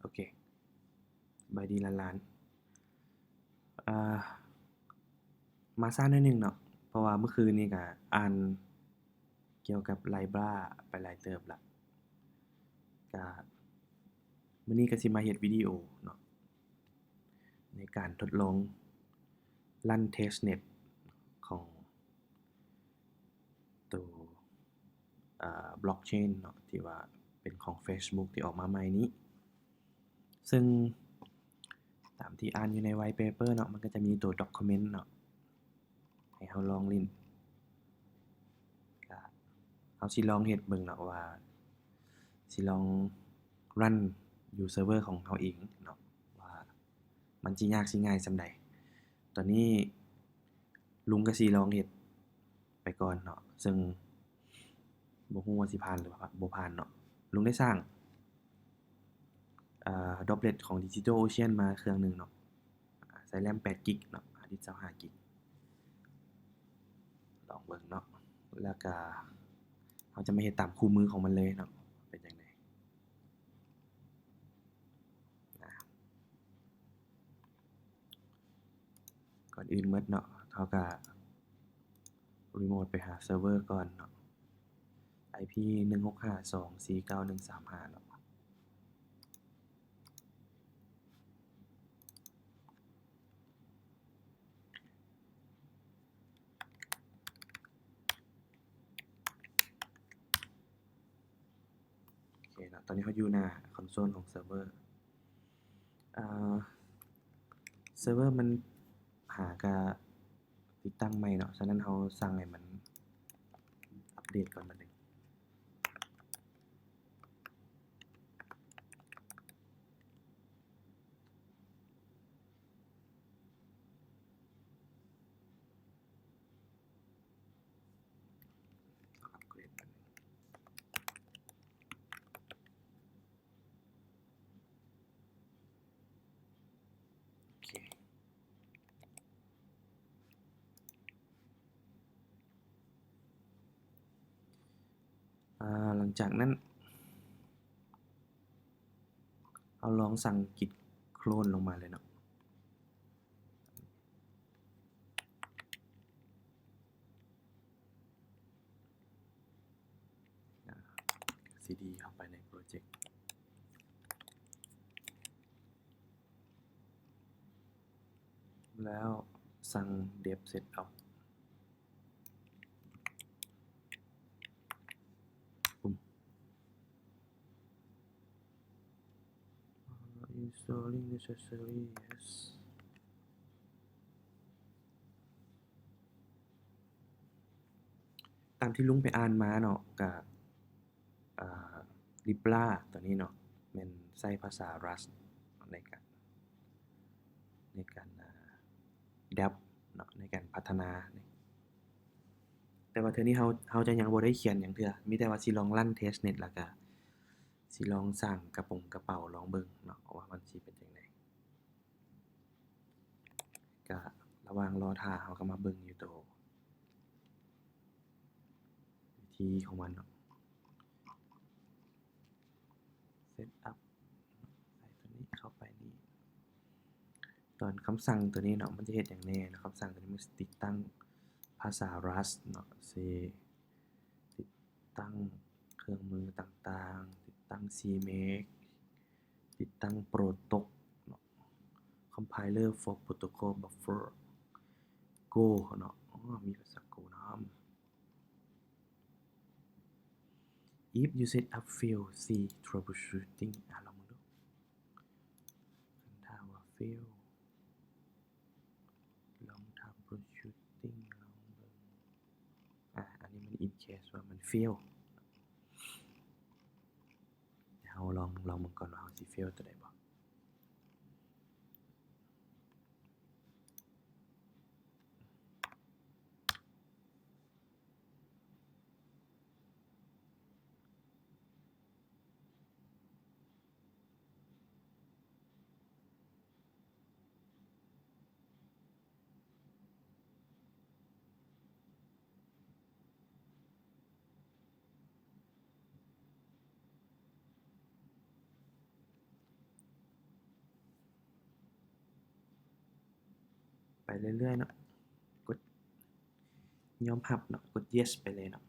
ອເຄ ສະບາຍດີຫຼານໆ ເອີ ມາຊ້າໜ້ອຍໜຶ່ງເນາະ ເພາະວ່າມື້ຄືນນີ້ກະອ່ານກ່ຽວກັບ Libra ໄປຫຼາຍເຕີບລະ ກະມື້ນີ້ກະຊິມາເຮັດວິດີໂອເນາະ ໃນການທົດລອງຣັນ testnet ຂອງ ໂຕ ອາ blockchain ເນາະ ທີ່ວ່າເປັນຂອງ Facebook ທີ່ອອກມາໃໝ່ນີ້ ເຊິ່ງຕາມທີ່ອ່ານຢູ່ໃນ white paper ເນາະ ມັນກໍຈະມີໂຕ document ເນາະ ໃຫ້ເຮົາລອງຫຼິ້ນ ກະເຮົາຊິລອງເຮັດເບິ່ງເນາະວ່າ ຊິລອງຣັນຢູ່ເຊີເວີຂອງເຮົາເອງເນາະ ວ່າ ມັນຊິຍາກຊິງ່າຍສ່ຳໃດ. ຕອນນີ້ລຸງກະຊິລອງເຮັດໄປກ່ອນເນາະ ເຊິ່ງບໍ່ຮູ້ວ່າຊິຜ່ານຫຼືວ່າບໍ່ຜ່ານເນາະ. ລຸງໄດ້ສ້າງ ອາ Droplet ຂອງ Digital Ocean ມາເຄື່ອງໜຶ່ງເນາະ ໃສ່ RAM ແປດກິກເນາະ Hard Disk ຊາວຫ້າກິກ ລອງເບິ່ງເນາະ ແລ້ວກະເຮົາຈະມາເຮັດຕາມຄູ່ມືຂອງມັນເລີຍເນາະ ເປັນຈັ່ງໃດ. ກ່ອນອື່ນໝົດເນາະ ເຮົາກະ remote ໄປຫາເຊີເວີກ່ອນເນາະ ໄອພີ ໜຶ່ງຫົກຫ້າສອງສີ່ເກົ້າໜຶ່ງສາມຫ້າເນາະ. ໂອເຄເນາະ ຕອນນີ້ເຮົາຢູ່ໜ້າຄອນໂຊນຂອງເຊີເວີ ເອີ ເຊີເວີມັນຫາກະຕິດຕັ້ງໃໝ່ເນາະ ສະນັ້ນເຮົາສັ່ງໃຫ້ມັນອັບເດດກ່ອນບາດໜຶ່ງ. ອາ ຫຼັງຈາກນັ້ນ ເຮົາລອງສັ່ງ git clone ລົງມາເລີຍເນາະ. ອາ cd ເຂົ້າໄປໃນໂປຣເຈັກ ແລ້ວສັ່ງ dev setup ປຶ້ມ. Installing necessary, yes. ຕາມທີ່ລຸງໄປອ່ານມາເນາະ ກະ ອາ Libra ຕົວນີ້ເນາະ ແມ່ນໃຊ້ພາສາ Rust ໃນການ ໃນການ ອາ dev ເນາະ ໃນການພັດທະນາ. ແຕ່ວ່າເທື່ອນີ້ເຮົາ ເຮົາຈະຍັງບໍ່ໄດ້ຂຽນຫຍັງເທື່ອ ມີແຕ່ວ່າຊິລອງ run testnet ແລ້ວກະຊິລອງສ້າງກະປົງກະເປົາລອງເບິ່ງເນາະ ວ່າມັນຊິເປັນຈັ່ງໃດ. ກະລະຫວ່າງລໍຖ້າ ເຮົາກະມາເບິ່ງຢູ່ໂຕວິທີຂອງມັນເນາະ setup ໃສ່ໂຕນີ້ເຂົ້າໄປນີ້ ຕອນຄຳສັ່ງໂຕນີ້ເນາະ ມັນຈະເຮັດຫຍັງແດ່ເນາະ. ຄຳສັ່ງໂຕນີ້ມັນຊິຕິດຕັ້ງພາສາ Rust ເນາະ ຊິຕິດຕັ້ງເຄື່ອງມືຕ່າງໆ ຕິດຕັ້ງ CMake ຕິດຕັ້ງ Protoc ເນາະ Compiler for Protocol Buffer Go ເນາະ ອໍ ມີພາສາ Go ນຳ. If you set up fail, see troubleshooting ອາ ລອງເບິ່ງດູ ຄັນຖ້າວ່າ fail ລອງ troubleshooting ລອງເບິ່ງ ອາ ອັນນີ້ມັນ in case ວ່າມັນ fail ເຮົາລອງ ລອງເບິ່ງກ່ອນວ່າເຮົາຊິ fail ຕົວໃດບໍ່. ໂ ໄປເລື້ອຍໆເນາະ ກົດຍອມຮັບເນາະ ກົດ yes ໄປເລີຍເນາະ.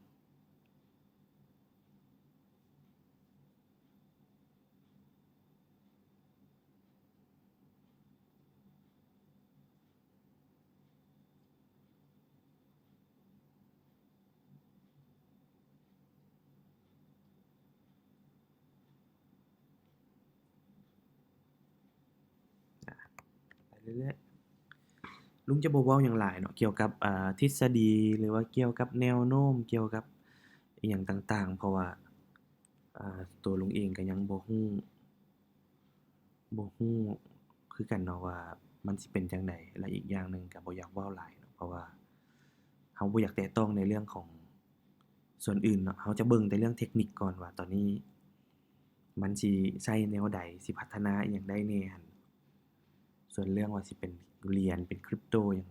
ອ່າ ໄປເລື້ອຍໆ ລຸງຈະບໍ່ເວົ້າຫຍັງຫຼາຍເນາະ ກ່ຽວກັບ ອ່າ ທິດສະດີ ຫຼືວ່າກ່ຽວກັບແນວໂນ້ມ ກ່ຽວກັບອີ່ຫຍັງຕ່າງໆ ເພາະວ່າ ອ່າ ໂຕລຸງເອງກໍຍັງບໍ່ຮູ້ ບໍ່ຮູ້ຄືກັນເນາະວ່າມັນຊິເປັນຈັ່ງໃດ ແລະ ອີກຢ່າງໜຶ່ງກໍບໍ່ຢາກເວົ້າຫຼາຍເນາະ ເພາະວ່າເຮົາບໍ່ຢາກແຕະຕ້ອງໃນເລື່ອງຂອງສ່ວນອື່ນເນາະ ເຮົາຈະເບິ່ງແຕ່ເລື່ອງເທັກນິກກ່ອນວ່າຕອນນີ້ມັນຊິໃຊ້ແນວໃດ ຊິພັດທະນາອີ່ຫຍັງໄດ້ແດ່ຫັ້ນ. ສ່ວນເລື່ອງວ່າຊິເປັນຫຼຽນ ເປັນຄຣິບໂຕຫຍັງ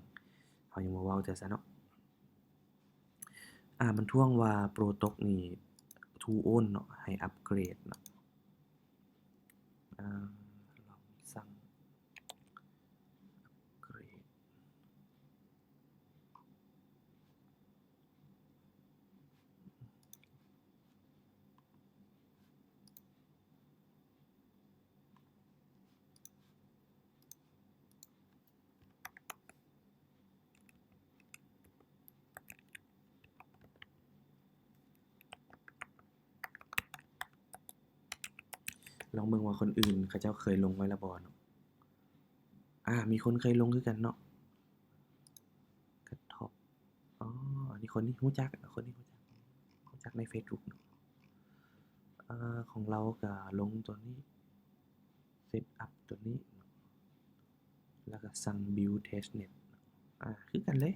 ເຮົາຍັງບໍ່ເວົ້າເທື່ອຊະເນາະ. ອ່າ ມັນທວງວ່າໂປຣຕົກນີ້ who own ເນາະ ໃຫ້ອັບເກຣດເນາະ. ອ່າ ລອງສັ່ງອັບເກຣດ. ລອງເບິ່ງວ່າຄົນອື່ນເຂົາເຈົ້າເຄີຍລົງໄວ້ແລ້ວບໍ່ເນາະ. ອ່າ ມີຄົນເຄີຍລົງຄືກັນເນາະ ກະທອບ. ອໍ ອັນນີ້ຄົນນີ້ຮູ້ຈັກ ຄົນນີ້ຮູ້ຈັກ ຮູ້ຈັກໃນເຟສບຸກເນາະ. ເອີ ຂອງລາວກະລົງຕົວນີ້ ເຊັດອັບຕົວນີ້ເນາະ ແລ້ວກະສັ່ງບິວເທສເນັດ ອ່າ ຄືກັນເລີຍ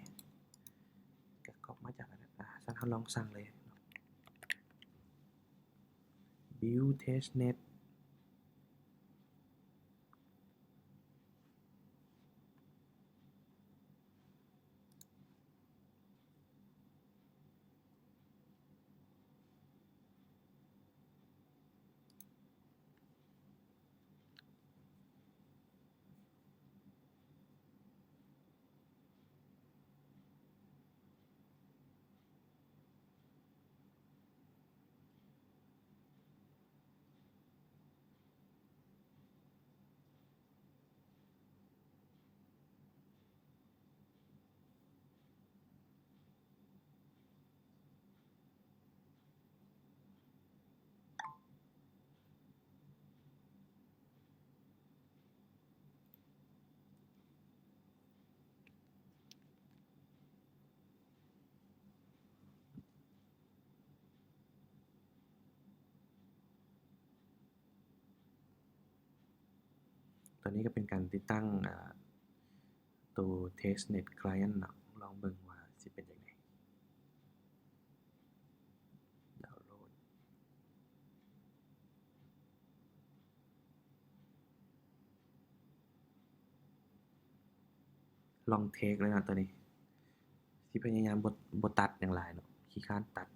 ກະກັອບມາຈາກອັນນັ້ນ. ອ່າ ຊັ້ນເຮົາລອງສັ່ງເລີຍເນາະ ບິວເທສເນັດ. ຕອນນີ້ກໍເປັນການຕິດຕັ້ງ ອາ ໂຕ Testnet Client ເນາະ ລອງເບິ່ງວ່າຊິເປັນຈັ່ງໃດ. ດາວໂຫຼດ ລອງເທສເລີຍເນາະ ຕອນນີ້ ຊິພະຍາຍາມບໍ່ ບໍ່ຕັດຫຍັງຫຼາຍເນາະ ຂີ້ຄ້ານຕັດ.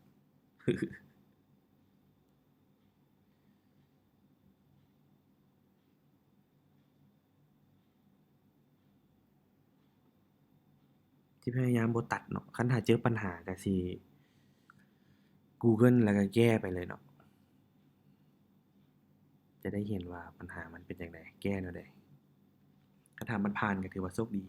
ຊິພະຍາຍາມບໍ່ຕັດເນາະ ຄັນຖ້າເຈີບັນຫາກະຊິ Google ແລ້ວກະແກ້ໄປເລີຍເນາະ ຈະໄດ້ເຫັນວ່າບັນຫາມັນເປັນຈັ່ງໃດ ແກ້ແນວໃດ. ຄັນຖ້າມັນຜ່ານກະຖືວ່າໂຊກດີ.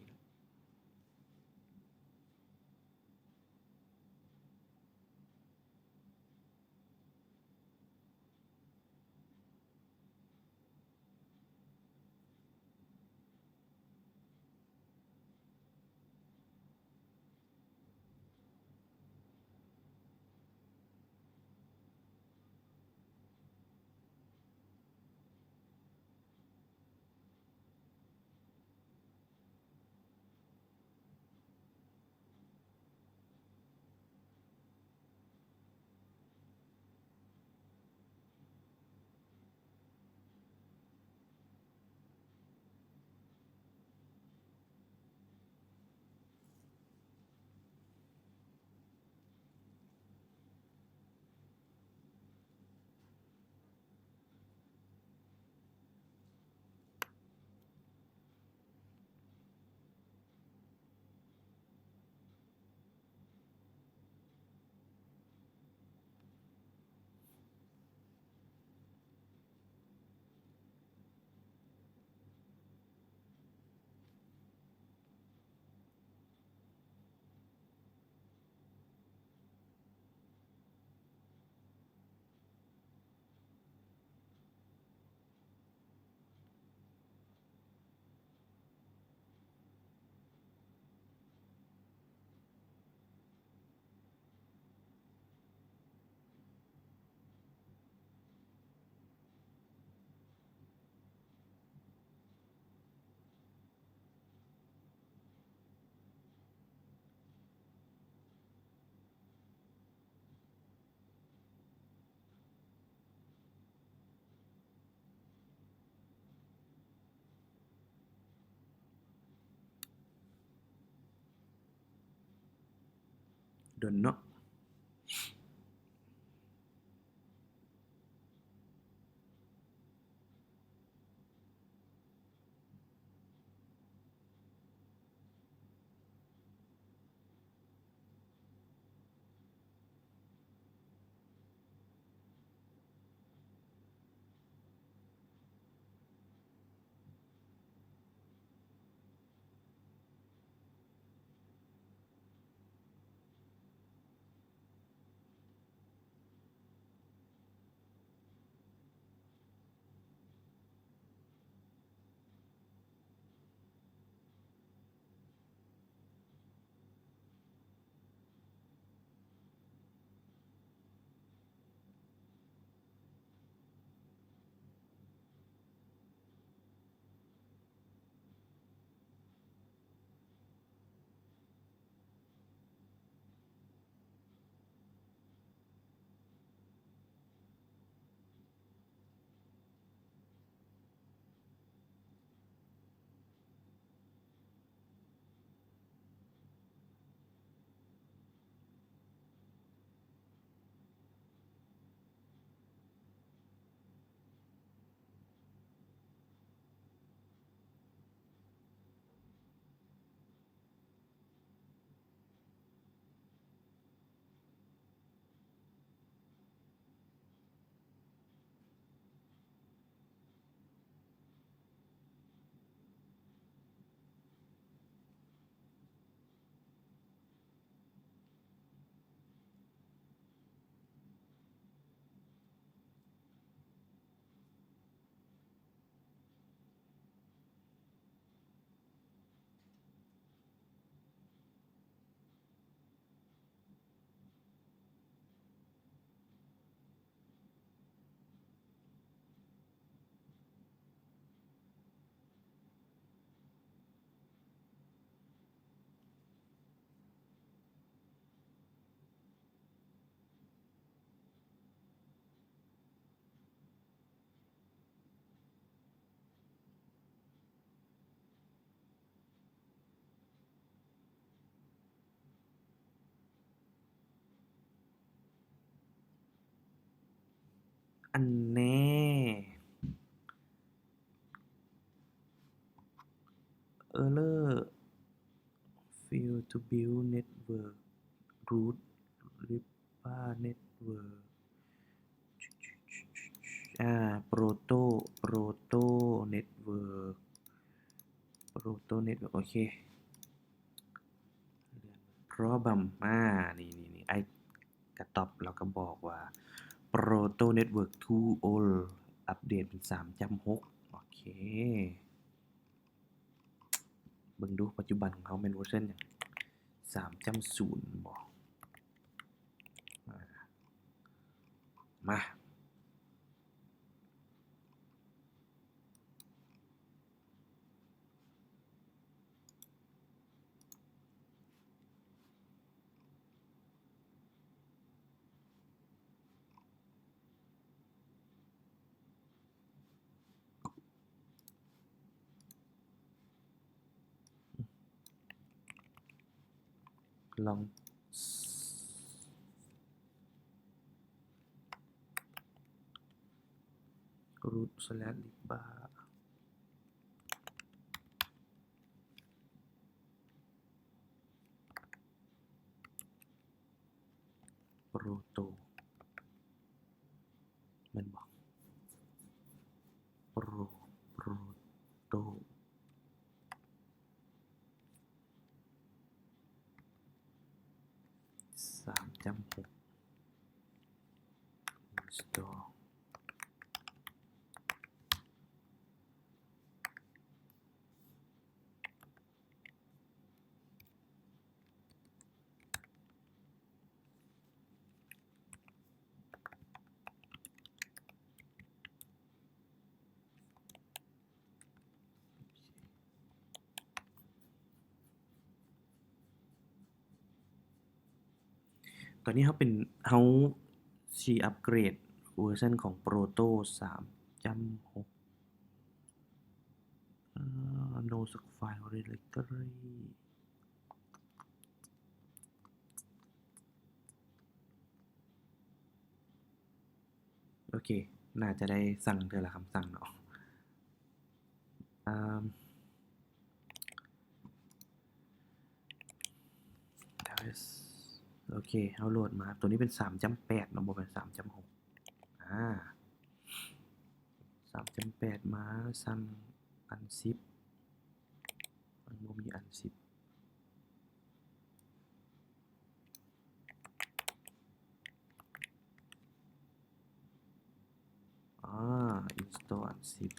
ນເນາະ. ອັນແນ່ error fail to build network root RIPA network ອ່າ Proto Proto Network Proto Network ໂອເຄ problem ອ່າ ນີ້ໆໆ ໄອ້ກະຕອບລາວກໍບອກວ່າ Proto Network two old ອັບເດດເປັນສາມຈຸດຫົກ ໂອເຄ. ເບິ່ງດູປັດຈຸບັນຂອງເຮົາແມ່ນເວີຊັນຫຍັງ ສາມຈຸດສູນ ບໍ່ ມາ ມາ. ລອງ root slash RIPA Proto ແມ່ນບໍ່? Pro Proto ສາມຈຸດຫົກ install. ຕອນນີ້ເຮົາເປັນ ເຮົາຊິອັບເກຣດເວີຊັນຂອງ Proto ສາມຈຸດຫົກ ເອີ no such file directory. ໂອເຄ ໜ້າຈະໄດ້ສັ່ງເທື່ອລະຄຳສັ່ງເນາະ. ອາ ໂອເຄ ເຮົາໂຫຼດມາ ໂຕນີ້ເປັນສາມຈ້ຳແປດເນາະ ບໍ່ແມ່ນສາມຈ້ຳຫົກ. ອາ ສາມຈ້ຳແປດ ມາສັ່ງອັນສິບ ມັນບໍ່ມີອັນສິບ. ອາ install ອັນສິບ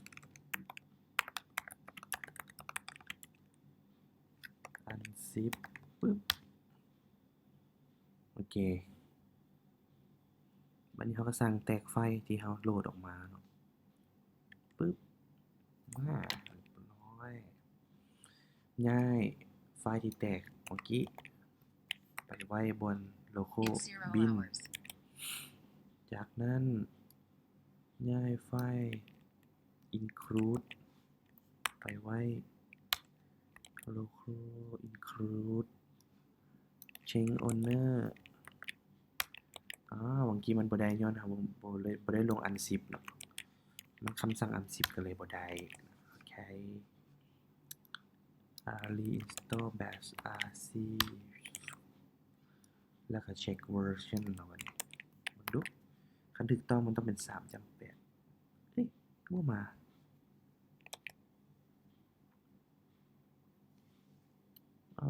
ອັນສິບ ປຶບ ໂອເຄ ບັດນີ້ເຮົາກໍສັ່ງແຕກໄຟລ໌ທີ່ເຮົາໂຫຼດອອກມາເນາະ ປຶບ ອາ ຮຽບຮ້ອຍ. ຍ້າຍໄຟລ໌ທີ່ແຕກເມື່ອກີ້ໄປໄວ້ບ່ອນ local bin. ຈາກນັ້ນ ຍ້າຍໄຟລ໌ include ໄປໄວ້ local include change owner. ອາ ຫວ່າງກີ້ມັນບໍ່ໄດ້ ຍ້ອນເຮົາບໍ່ ບໍ່ໄດ້ ບໍ່ໄດ້ລົງອັນສິບເນາະ ມັນຄຳສັ່ງອັນສິບກໍເລີຍບໍ່ໄດ້. ໂອເຄ ອາ reinstall bash rc ແລ້ວກໍເຊັກເວີຊັນເນາະ ບັດນີ້ເບິ່ງດູ ຄັນຖືກຕ້ອງມັນຕ້ອງເປັນສາມຈ້ຳແປດ. ເອີ ບໍ່ມາ ເອີ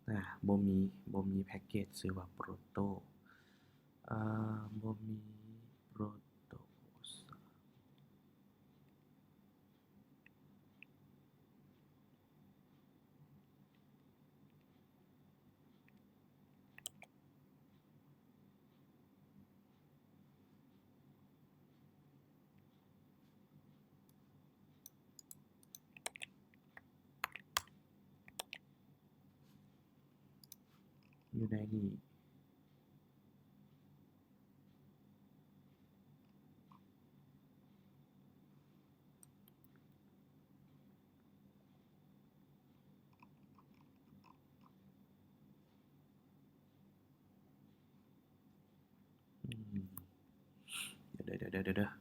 ອາ ບໍ່ມີ ບໍ່ມີແພັກເກດຊື່ວ່າ Proto ອາ ບໍ່ມີ Proto ຢູ່ໃນນີ້. ອືມ ດຽວ ດຽວ ດຽວ ດຽວ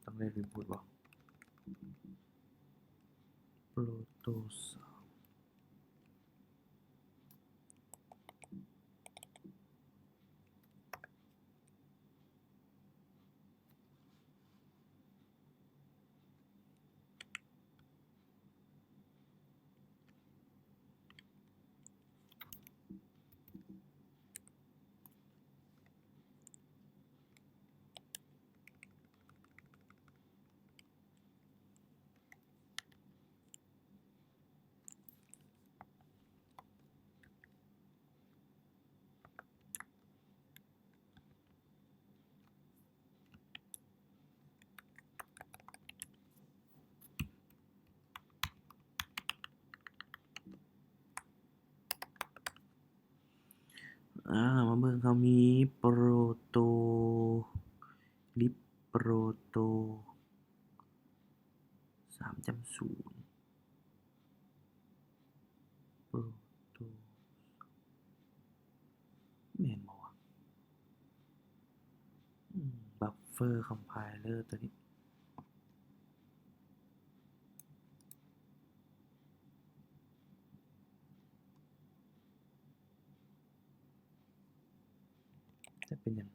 ຕ້ອງໄດ້ຣີບູດບໍ່? Proto ສາມ. ອາ ມາເບິ່ງ ເຮົາມີ Proto Lib Proto ສາມຈຸດສູນ Proto ແມ່ນບໍ່ວະ? ອືມ Buffer Compiler ຕົວນີ້ ຈະເປັນຫຍັງ?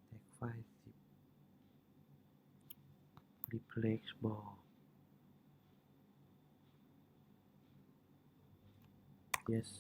ແຕກໄຟລ໌ສິບ Replace Ball Yes.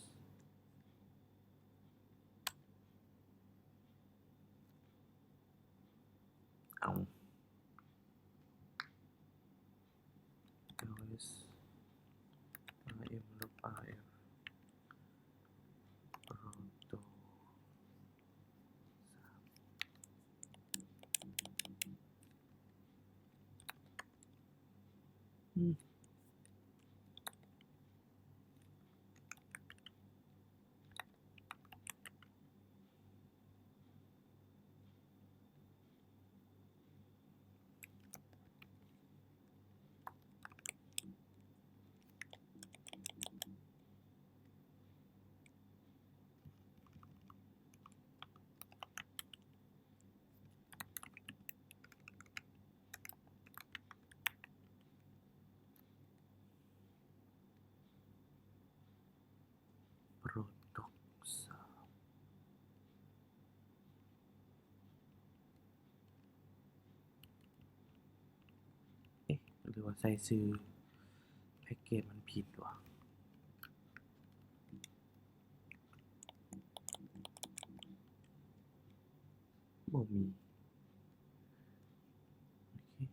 ໃສ່ຊື່ແພັກເກດມັນຜິດຫວາ? ບໍ່ມີ. ໂອເຄ.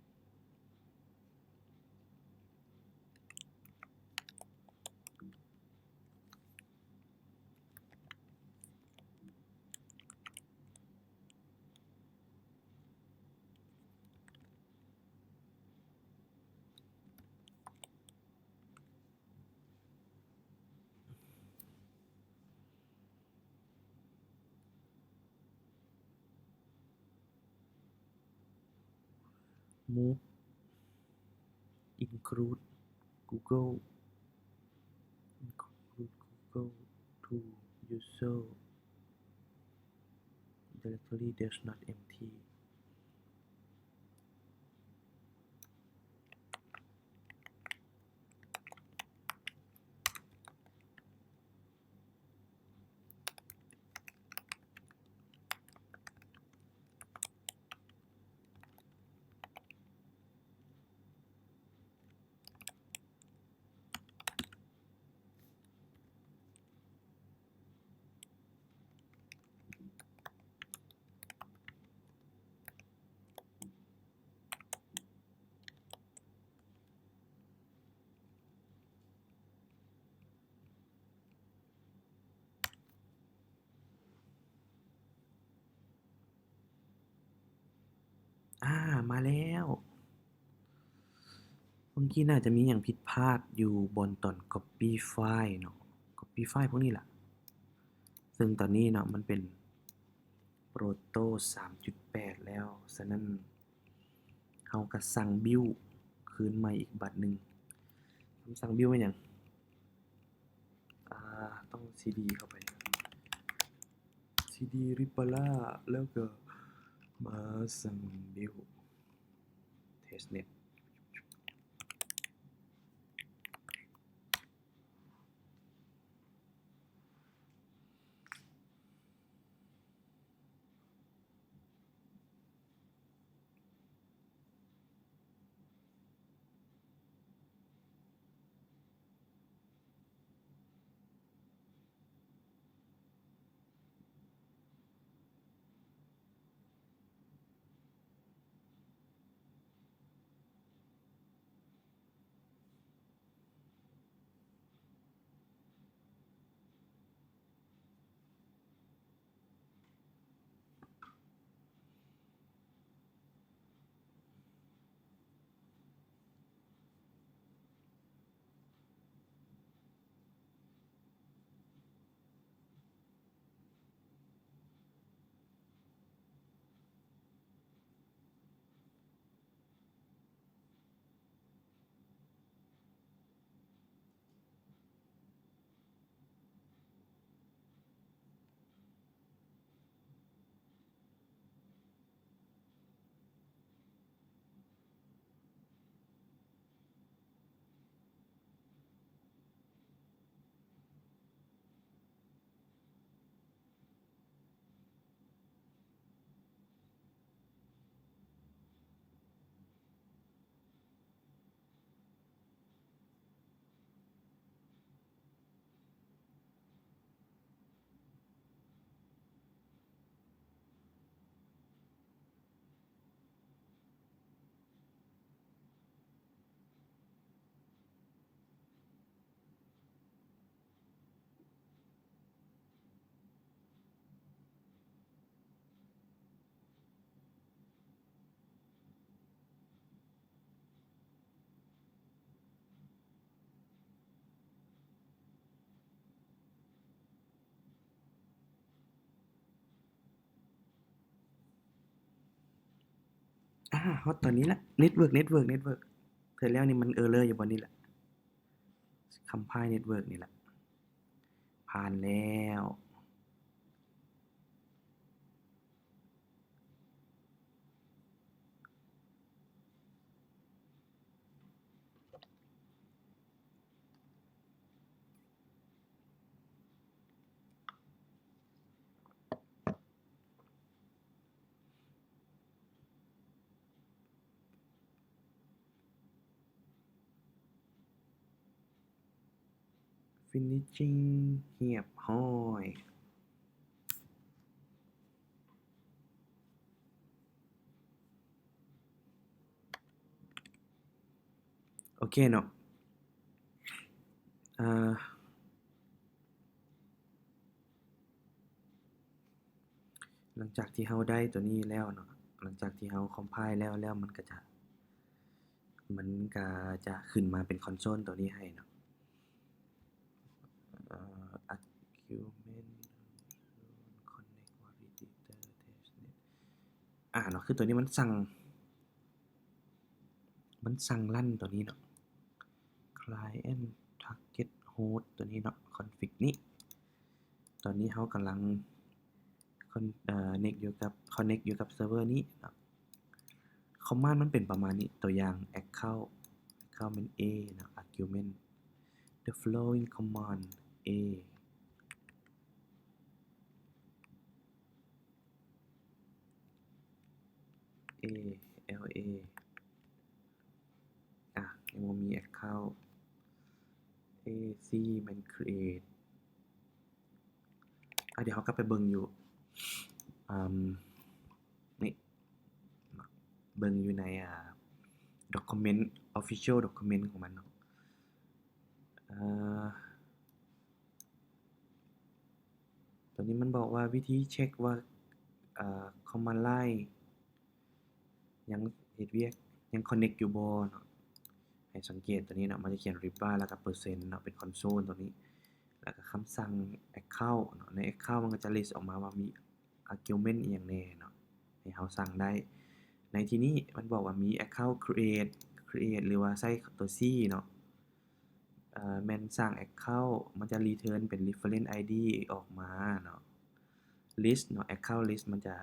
ໂມບ include Google, include Google to user directory does not empty. ອາ ມາແລ້ວ. ເມື່ອກີ້ໜ້າຈະມີຫຍັງຜິດພາດຢູ່ບ່ອນຕອນ copy file ເນາະ, copy file ພວກນີ້ລະ. ເຊິ່ງຕອນນີ້ເນາະ ມັນເປັນ Proto ສາມຈຸດແປດ ແລ້ວ, ສະນັ້ນເຮົາກະສັ່ງ build ຄືນໃໝ່ອີກບັດໜຶ່ງ. ຄຳສັ່ງ build ແມ່ນຫຍັງ? ອາ ຕ້ອງ cd ເຂົ້າໄປ cd replr ແລ້ວກະມາສັ່ງ build testnet. ອາ ຮອດຕອນນີ້ລະ network network network ແຕ່ແລ້ວນີ້ມັນ error ຢູ່ບ່ອນນີ້ລະ compile network ນີ້ລະ ຜ່ານແລ້ວ. ໂ finishing ຮຽບຮ້ອຍ. ໂອເຄເນາະ ເອີ ຫຼັງຈາກທີ່ເຮົາໄດ້ຕົວນີ້ແລ້ວເນາະ, ຫຼັງຈາກທີ່ເຮົາ compile ແລ້ວ ແລ້ວມັນກໍຈະ ມັນກໍຈະຂຶ້ນມາເປັນ console ຕົວນີ້ໃຫ້ເນາະ. ເອີ argument connect validator testnet ອາເນາະ ຄືຕົວນີ້ມັນສັ່ງ ມັນສັ່ງ run ຕົວນີ້ເນາະ client target host ຕົວນີ້ເນາະ config ນີ້. ຕອນນີ້ເຮົາກຳລັງ connect ຢູ່ກັບ connect ຢູ່ກັບ server ນີ້ເນາະ. command ມັນເປັນປະມານນີ້ ຕົວຢ່າງ account account ແມ່ນ A ເນາະ argument the following command A A L A ອາ ຍັງບໍ່ມີ account A C ແມ່ນ create ອາ ດຽວເຮົາກັບໄປເບິ່ງຢູ່ ອາ ນີ້ ເບິ່ງຢູ່ໃນ ອາ document official document ຂອງມັນເນາະ. ເອີ ຕົວນີ້ມັນບອກວ່າວິທີເຊັກວ່າ ເອີ command line ຍັງເຮັດວຽກ ຍັງ connect ຢູ່ບໍ່ເນາະ. ໃຫ້ສັງເກດຕົວນີ້ເນາະ ມັນຈະຂຽນ readbar ແລ້ວກໍເປີເຊັນເນາະ ເປັນ console ຕົວນີ້ ແລ້ວກໍຄຳສັ່ງ account ເນາະ. ໃນ account ມັນກໍຈະ list ອອກມາວ່າມີ argument ອີ່ຫຍັງແດ່ເນາະ ໃຫ້ເຮົາສັ່ງໄດ້. ໃນທີ່ນີ້ມັນບອກວ່າມີ account create create ຫຼືວ່າໃຊ້ຕົວ C ເນາະ ເອີ ແມ່ນສ້າງ account ມັນຈະ return ເປັນ reference ID ອອກມາເນາະ. list ເນາະ account list ມັນຈະ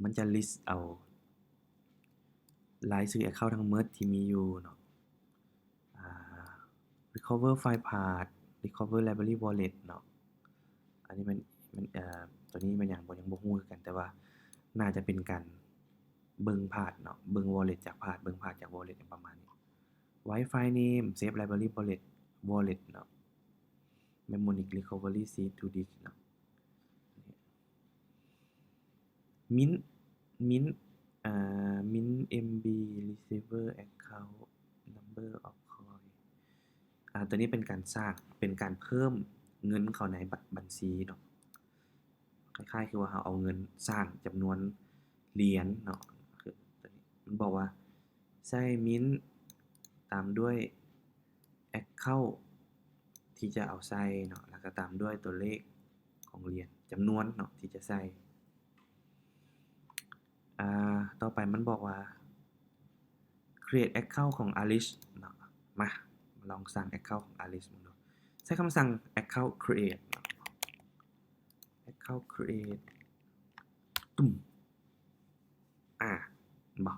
ມັນຈະ list ເອົາລາຍຊື່ account ທັງໝົດທີ່ມີຢູ່ເນາະ. ອ່າ recover file path recover library wallet ເນາະ. ອັນນີ້ມັນ ມັນ ເອີ ຕົວນີ້ແມ່ນຫຍັງບໍ່ ຍັງບໍ່ຮູ້ຄືກັນ ແຕ່ວ່າໜ້າຈະເປັນການເບິ່ງ path ເນາະ ເບິ່ງ wallet ຈາກ path ເບິ່ງ path ຈາກ wallet ຫຍັງປະມານນີ້. write file name save library wallet wallet ເນາະ mnemonic recovery seed to disk ເນາະ. mint mint ອ່າ mint mb receiver account number of coin ອ່າ ຕົວນີ້ເປັນການສ້າງ ເປັນການເພີ່ມເງິນເຂົ້າໃນບັນຊີເນາະ ຄ້າຍໆຄືວ່າເຮົາເອົາເງິນ ສ້າງຈຳນວນຫຼຽນເນາະ. ຄືຕົວນີ້ມັນບອກວ່າໃຊ້ mint ຕາມດ້ວຍ account ທີ່ຈະເອົາໃສ່ເນາະ ແລ້ວກໍຕາມດ້ວຍຕົວເລກຂອງຫຼຽນ ຈຳນວນເນາະ ທີ່ຈະໃສ່. ອ່າ ຕໍ່ໄປມັນບອກວ່າ create account ຂອງ Alice ເນາະ. ມາ ມາລອງສ້າງ account ຂອງ Alice ເບິ່ງດູ. ໃຊ້ຄຳສັ່ງ account create ເນາະ account create ຕຸ້ມ ອາ ເຫັນບໍ່?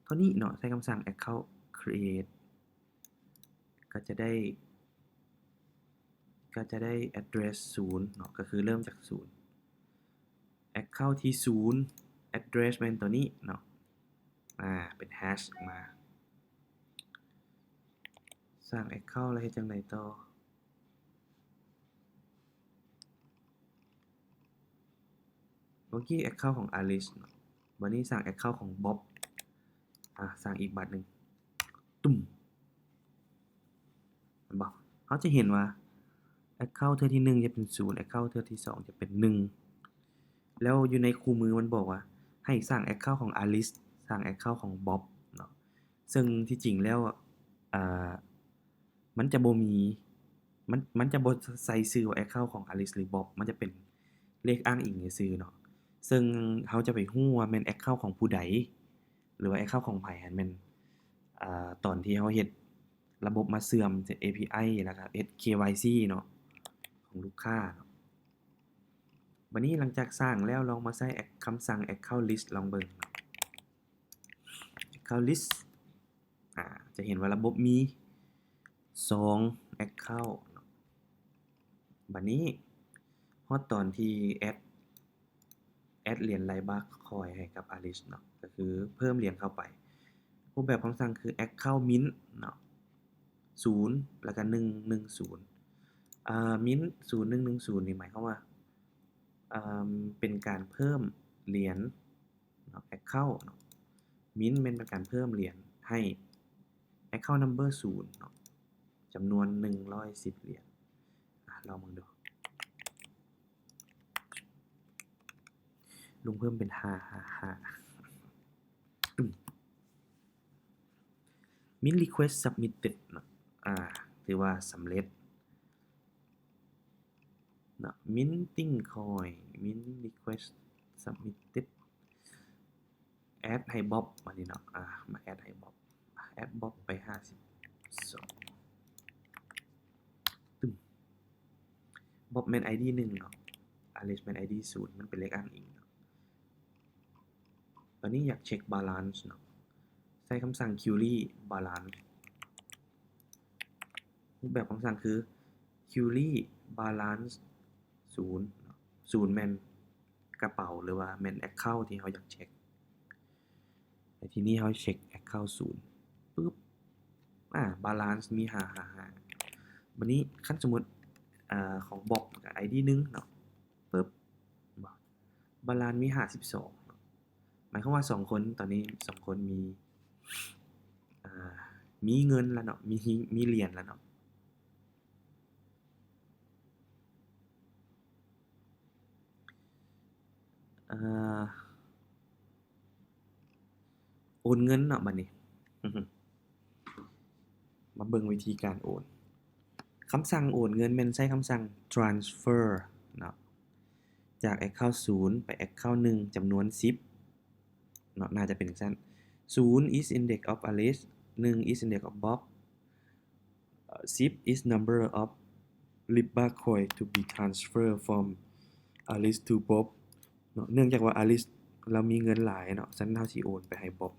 ເທົ່ານີ້ເນາະ ໃຊ້ຄຳສັ່ງ account create ກໍຈະໄດ້ ກໍຈະໄດ້ address ສູນເນາະ ກໍຄືເລີ່ມຈາກສູນ. account ທີສູນ address ແມ່ນຕົວນີ້ເນາະ ອາ ເປັນ hash ອອກມາ. ສ້າງ account ແລ້ວເຮັດຈັ່ງໃດຕໍ່? ເມື່ອກີ້ account ຂອງ Alice ເນາະ ບັດນີ້ສ້າງ account ຂອງ Bob ອາ ສ້າງອີກບາດໜຶ່ງ ຕຸ້ມ ເຫັນບໍ່? ເຮົາຈະເຫັນວ່າ account ເທື່ອທີໜຶ່ງຈະເປັນສູນ account ເທື່ອທີສອງຈະເປັນໜຶ່ງ ແລ້ວຢູ່ໃນຄູ່ມືມັນບອກວ່າໃຫ້ສ້າງ account ຂອງ Alice ສ້າງ account ຂອງ Bob ເນາະ. ເຊິ່ງທີ່ຈິງແລ້ວ ອາ ມັນຈະບໍ່ມີ ມັນ ມັນຈະບໍ່ໃສ່ຊື່ວ່າ account ຂອງ Alice ຫຼື Bob ມັນຈະເປັນເລກອ້າງອີງຊື່ໆເນາະ. ເຊິ່ງເຮົາຈະໄປຮູ້ວ່າແມ່ນ account ຂອງຜູ້ໃດ ຫຼືວ່າ account ຂອງໃຜຫັ້ນແມ່ນ ອາ ຕອນທີ່ເຮົາເຮັດລະບົບມາເຊື່ອມ ເອັດ API ແລ້ວກໍເຮັດ KYC ເນາະ ຂອງລູກຄ້າເນາະ. ບັດນີ້ຫຼັງຈາກສ້າງແລ້ວ ລອງມາໃຊ້ແອັກ ຄຳສັ່ງ account list ລອງເບິ່ງເນາະ. account list ອາ ຈະເຫັນວ່າລະບົບມີສອງ account ເນາະ. ບັດນີ້ຮອດຕອນທີ່ add add ຫຼຽນ Layback Coin ໃຫ້ກັບ Alice ເນາະ ກໍຄືເພີ່ມຫຼຽນເຂົ້າໄປ. ຮູບແບບຄຳສັ່ງຄື account mint ເນາະ. ສູນ ແລ້ວກະ ໜຶ່ງໜຶ່ງສູນ ອາ mint ສູນ ໜຶ່ງໜຶ່ງສູນນີ້ໝາຍຄວາມວ່າ ເປັນການເພີ່ມຫຼຽນເນາະ account ເນາະ mint ແມ່ນເປັນການເພີ່ມຫຼຽນໃຫ້ account number ສູນເນາະ ຈຳນວນໜຶ່ງຮ້ອຍສິບຫຼຽນ. ອາ ລອງເບິ່ງດູ ລຸງເພີ່ມເປັນຫ້າຫ້າຫ້າ mint request submitted ເນາະ ອາ ຖືວ່າສຳເລັດເນາະ minting coin mint request submitted add ໃຫ້ Bob ບາດນີ້ເນາະ ອາ ມາ add ໃຫ້ Bob add Bob ໄປຫ້າສິບສອງ ຕຶ້ມ Bob ແມ່ນ ID ໜຶ່ງເນາະ Alice ແມ່ນ ID ສູນ ມັນເປັນເລກອ້າງອີງເນາະ. ບາດນີ້ຢາກເຊັກ balance ເນາະ ໃຊ້ຄຳສັ່ງ query balance ຮູບແບບຄຳສັ່ງຄື query balance ສູນເນາະ ສູນແມ່ນກະເປົາ ຫຼືວ່າແມ່ນ account ທີ່ເຮົາຢາກເຊັກ ແລະ ທີນີ້ເຮົາເຊັກ account ສູນ ປຶບ ອາ balance ມີຫ້າຫ້າຫ້າ ບາດນີ້ຄັນສົມມຸດ ອາ ຂອງ Bob ກະ ID ໜຶ່ງເນາະ ປຶບ ບາລານມີຫ້າສິບສອງເນາະ ໝາຍຄວາມວ່າສອງຄົນ ຕອນນີ້ສອງຄົນມີ ອາ ມີເງິນແລ້ວເນາະ ມີ ມີຫຼຽນແລ້ວເນາະ ເອີ ໂອນເງິນເນາະ ບາດນີ້ ມາເບິ່ງວິທີການໂອນ. ຄຳສັ່ງໂອນເງິນແມ່ນໃຊ້ຄຳສັ່ງ transfer ເນາະ ຈາກ account ສູນ ໄປ account ໜຶ່ງ ຈຳນວນສິບເນາະ ໜ້າຈະເປັນຈັ່ງຊັ້ນ ສູນ is index of Alice ໜຶ່ງ is index of Bob ສິບ is number of Libra coin to be transferred from Alice to Bob ເນາະ ເນື່ອງຈາກວ່າ Alice ລາວມີເງິນຫຼາຍເນາະ ສະນັ້ນເຮົາຊິໂອນໄປໃຫ້ Bob.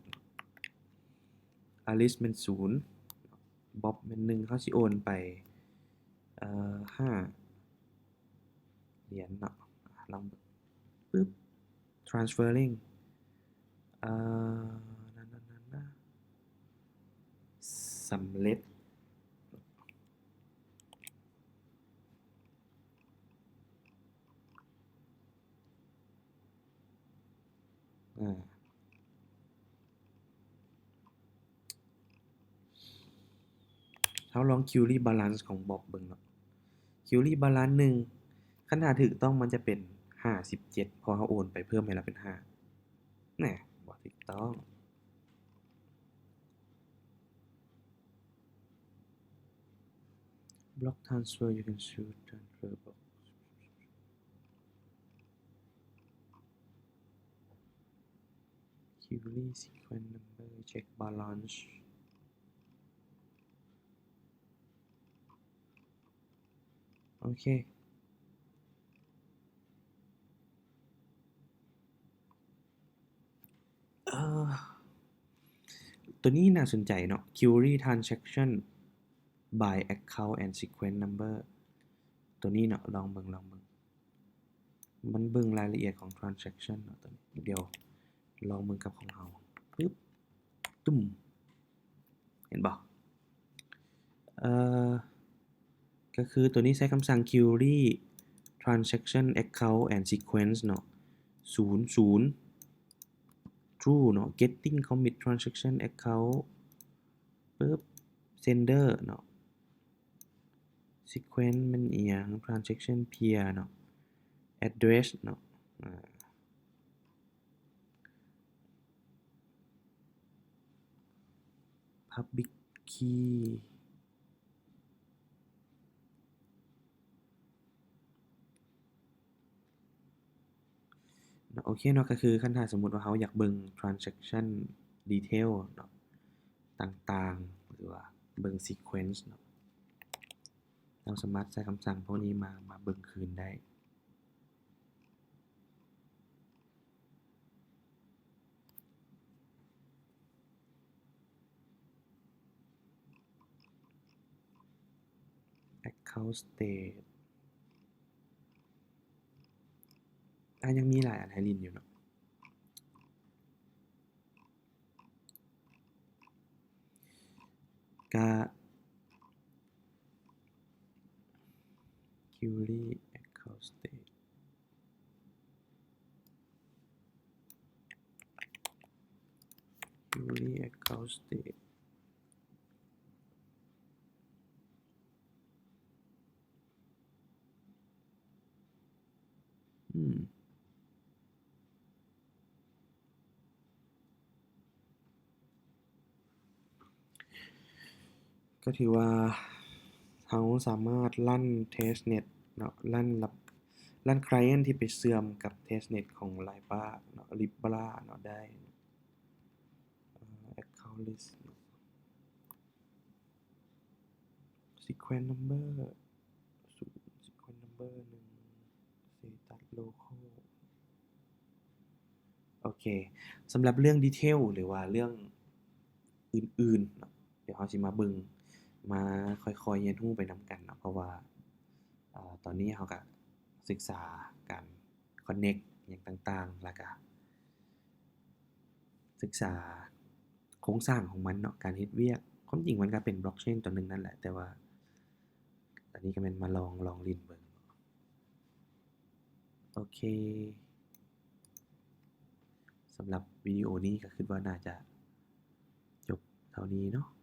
Alice ແມ່ນສູນ Bob ແມ່ນໜຶ່ງ ເຮົາຊິໂອນໄປ ເອີ ຫ້າຫຼຽນເນາະ ລອງເບິ່ງ ປຶບ transferring ເອີ ນັ້ນໆ ສຳເລັດ. ອາ ເຮົາລອງ query balance ຂອງ Bob ເບິ່ງເນາະ query balance ໜຶ່ງ ຄັນຫາຖືກຕ້ອງມັນຈະເປັນຫ້າສິບເຈັດ ເພາະເຮົາໂອນໄປເພີ່ມໃຫ້ລາວເປັນຫ້າ ແນ່ ບໍ່ຖືກຕ້ອງ. Block transfer, you can choose transfer block. Query sequence number, check balance. ໂອເຄ ເອີ ຕົວນີ້ໜ້າສົນໃຈເນາະ query transaction by account and sequence number ຕົວນີ້ເນາະ ລອງເບິ່ງ ລອງເບິ່ງ ມັນເບິ່ງລາຍລະອຽດຂອງ transaction ເນາະ ຕົວນີ້ ດຽວລອງເບິ່ງກັບຂອງເຮົາ ປຶບ ຕຸ້ມ ເຫັນບໍ່? ເອີ ກໍຄືຕົວນີ້ໃຊ້ຄຳສັ່ງ query transaction account and sequence ເນາະ ສູນສູນ true ເນາະ getting commit transaction account ປຶບ sender ເນາະ sequence ແມ່ນອີ່ຫຍັງ transaction peer ເນາະ address ເນາະ ອາ public key ເນາະ ໂອເຄເນາະ ກໍຄືຄັນຖ້າສົມມຸດວ່າເຮົາຢາກເບິ່ງ transaction detail ເນາະ ຕ່າງໆ ຫຼືວ່າເບິ່ງ sequence ເນາະ ເຮົາສາມາດໃຊ້ຄຳສັ່ງພວກນີ້ມາ ມາເບິ່ງຄືນໄດ້. Account state ອາ ຍັງມີຫຼາຍອັນໃຫ້ຫຼິ້ນຢູ່ເນາະ. ກະ Fury Account State Fury Account State ອືມ ກໍຖືວ່າເຮົາສາມາດລັນ testnet ເນາະ ລັນ ລັນ client ທີ່ໄປເຊື່ອມກັບ testnet ຂອງ Libra ເນາະ Libra ເນາະ ໄດ້ Account List Sequence Number ສູນ Sequence Number ໜຶ່ງ Status Local ໂອເຄ ສຳລັບເລື່ອງ detail ຫຼືວ່າເລື່ອງອື່ນໆເນາະ ດຽວເຮົາຊິມາເບິ່ງ ມາຄ່ອຍໆຮຽນຮູ້ໄປນຳກັນເນາະ ເພາະວ່າ ອາ ຕອນນີ້ເຮົາກະສຶກສາການ connect ຫຍັງຕ່າງໆ ແລ້ວກະສຶກສາໂຄງສ້າງຂອງມັນເນາະ ການເຮັດວຽກ ຄວາມຈິງມັນກະເປັນ blockchain ຕົວໜຶ່ງນັ້ນແຫຼະ ແຕ່ວ່າ ອັນນີ້ກະແມ່ນມາລອງ ລອງຫຼິ້ນເບິ່ງ ໂອເຄ ສຳລັບວິດີໂອນີ້ກະຄິດວ່າໜ້າຈະຈົບເທົ່ານີ້ເນາະ.